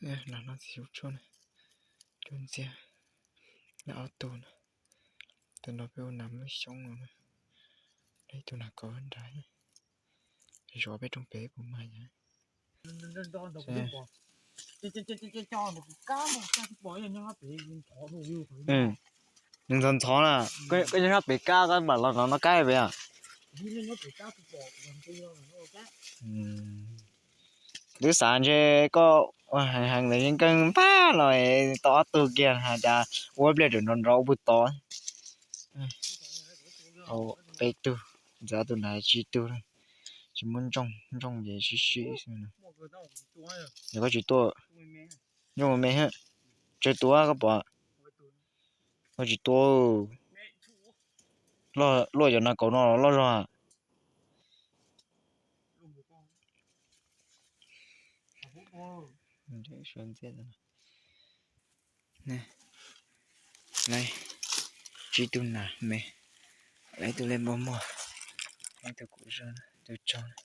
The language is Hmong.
Los no txiv tshuaj na, cov ntxiab, lawv ob tug na. Tus no peb ua nas muaj xyoob no na. Lawv ib tug nas kauv nrad, zov peb rooj pem puas mag yog. Nws ntxhov ntxhov na, koj nyob sab pem kab koj mam los no no kab pem os. Twb xav ntshe koj ua heev heev ntawd yeej nkeeg npaj los tau ob tug kiag hais tias ua pliag ram nrov nrov ua puag tod. Peb tug, ntxhov tus nrad tsib tug, tsis muaj ntsooj, ntsooj ces sib sib xwb. Yog koj tsis tuaj, ntsooj me me, tsawg tus koj pom, koj tsis tuaj. Luaj cov nas kauv no loj zog. Tsib tug nas me, ib tug lej npau muag, ib tug kuv zog, ib tug tsaug.